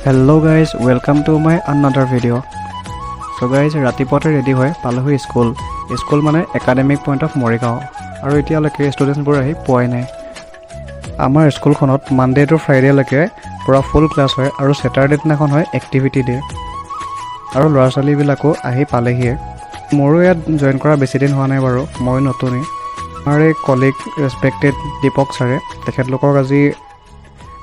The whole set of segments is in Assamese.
Hello guys, welcome to my another video. So guys, ৰাতিপুৱাতে ৰেডি হৈ পালোহি স্কুল। স্কুল মানে একাডেমিক পইণ্ট অফ মৰিগাঁও। আৰু এতিয়ালৈকে ষ্টুডেণ্টছবোৰ আহি পোৱাই নাই। আমাৰ স্কুলখনত মানডে টু ফ্ৰাইডেলৈকে পূৰা ফুল ক্লাছ হয় আৰু ছেটাৰডে দিনাখন হয় এক্টিভিটি ডে। আৰু ল'ৰা ছোৱালীবিলাকো আহি পালেহিয়ে। মোৰো ইয়াত জইন কৰা বেছি দিন হোৱা নাই বাৰু, ময়ো নতুনেই। আমাৰ এই কলিগ ৰেচপেক্টেড দীপক ছাৰে তেখেতলোকক আজি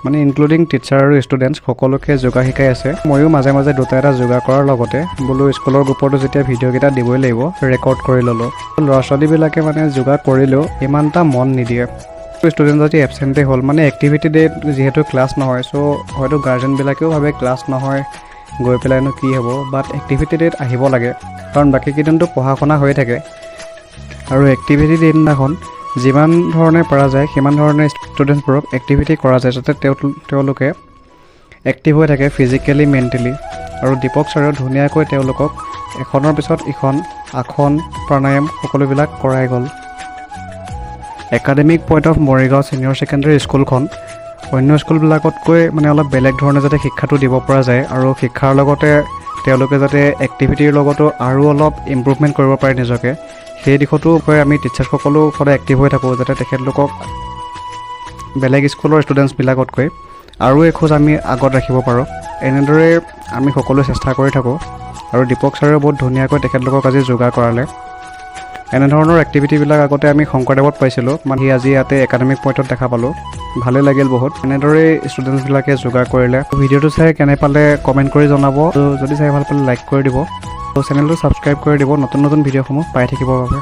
মানে ইনক্লুডিং টিচাৰ আৰু ষ্টুডেণ্টছ সকলোকে যোগা শিকাই আছে। ময়ো মাজে মাজে দুটা এটা যোগা কৰাৰ লগতে বোলো স্কুলৰ গ্ৰুপতো যেতিয়া ভিডিঅ'কেইটা দিবই লাগিব, ৰেকৰ্ড কৰি ল'লোঁ। ল'ৰা ছোৱালীবিলাকে মানে যোগা কৰিলেও ইমান এটা মন নিদিয়ে। ষ্টুডেণ্ট যদি এবচেণ্টেই হ'ল, মানে এক্টিভিটি ডেত যিহেতু ক্লাছ নহয়, চ' হয়তো গাৰ্জেনবিলাকেও ভাবে ক্লাছ নহয়, গৈ পেলাইনো কি হ'ব। বাট এক্টিভিটি ডেত আহিব লাগে, কাৰণ বাকী কেইদিনটো পঢ়া শুনা হৈয়ে থাকে। আৰু এক্টিভিটি ডে দিনাখন যিমান ধৰণে পৰা যায় সিমান ধৰণে ষ্টুডেণ্টছবোৰক এক্টিভিটি কৰা যায়, যাতে তেওঁলোকে এক্টিভ হৈ থাকে ফিজিকেলি, মেণ্টেলি। আৰু দীপক ছাৰেও ধুনীয়াকৈ তেওঁলোকক এখনৰ পিছত ইখন আসন, প্ৰাণায়াম সকলোবিলাক কৰাই গ'ল। Academic point of Morigaon senior secondary স্কুলখন অন্য স্কুলবিলাকতকৈ মানে অলপ বেলেগ ধৰণে যাতে শিক্ষাটো দিব পৰা যায় আৰু শিক্ষাৰ লগতে তেওঁলোকে যাতে এক্টিভিটিৰ লগতো আৰু অলপ ইম্প্ৰুভমেণ্ট কৰিব পাৰে নিজকে, সেই দিশতো আমি টিচাৰ্ছসকলো সদায় এক্টিভ হৈ থাকোঁ, যাতে তেখেতলোকক বেলেগ স্কুলৰ ষ্টুডেণ্টছবিলাকতকৈ আৰু এখোজ আমি আগত ৰাখিব পাৰোঁ। এনেদৰে আমি সকলোৱে চেষ্টা কৰি থাকোঁ। আৰু দীপক ছাৰেও বহুত ধুনীয়াকৈ তেখেতলোকক আজি যোগা কৰালে। এনেধৰণৰ এক্টিভিটিবিলাক আগতে আমি শংকৰদেৱত পাইছিলোঁ, মানে সি আজি ইয়াতে একাডেমিক পইণ্টত দেখা পালোঁ, ভালেই লাগিল বহুত। এনেদৰেই ষ্টুডেণ্টছবিলাকে যোগা কৰিলে। ভিডিঅ'টো চাই কেনে পালে কমেণ্ট কৰি জনাব আৰু যদি চাই ভাল পালে লাইক কৰি দিব আৰু চেনেলটো ছাবস্ক্ৰাইব কৰি দিব নতুন নতুন ভিডিঅ'সমূহ পাই থাকিবৰ বাবে।